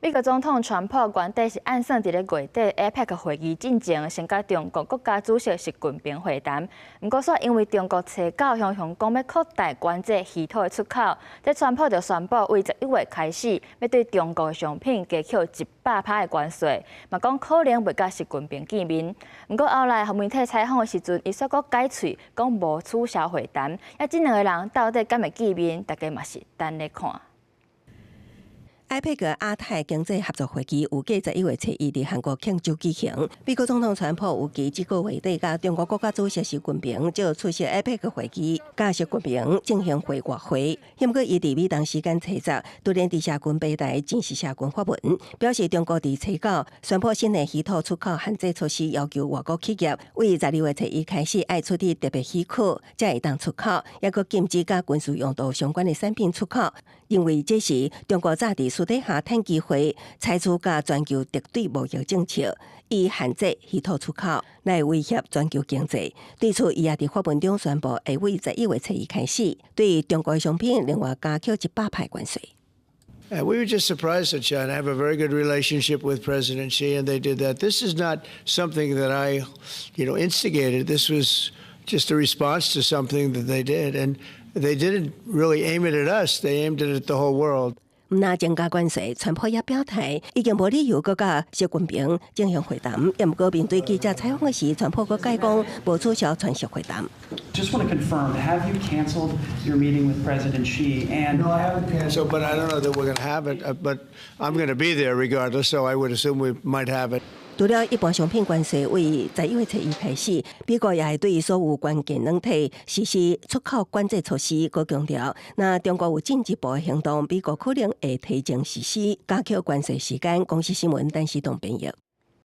美國總統川普原底是按算佇咧月底 APEC 會議進前，先佮中國國家主席習近平會談。毋過煞因為中國初九雄雄講欲擴大關制稀土的出口，這川普就宣布為11月開始，欲對中國的商品加扣100%的關稅，嘛講可能袂佮習近平見面。毋過後來予媒體採訪的時陣，伊煞閣改喙，講無取消會談。啊，這兩個人到底敢會見面，大家嘛是等咧看。 APEC 亞太經濟合作會議預計11月初一佇韓國慶州舉行。美國總統川普預計這個月底佮中國國家主席習近平就出席 APEC 會議，佮習近平進行會晤會。毋過伊佇美東時間初十，突然佇社群平台正式社群發文，表示中國佇初九宣布新的稀土出口限制措施，要求外國企業為12月初一開始愛取得特別許可，才會當出口，抑閣禁止佮軍事用途相關的產品出口。認為這是中國早佇私底下趁機會，採取佮全球敵對貿易政策，以限制稀土出口來威脅全球經濟。對此，伊也佇發文中宣布，會為十一月初一開始，對中國商品另外加扣100%關稅。 We were just surprised that China have a very good relationship with President Xi, and they did that. This is not something that I instigated. This was just a response to something that they did, and they didn't really aim it at us. They aimed it at the whole world. 毋但增加關稅，川普也表態已經無理由閣佮習近平進行會談。毋過面對記者採訪時，川普閣改講無取消川習會談。 Just want to confirm, have you canceled your meeting with President Xi? And No, I haven't canceled, but I don't know that we're going to have it. But I'm going to be there regardless, so I would assume we might have it. 除了一般商品關稅為十一月初一開始，美國也會對所有關鍵軟體實施出口管制措施。閣強調，若中國有進一步的行動，美國可能會提前實施加扣關稅時間。公視新聞，陳時東編譯。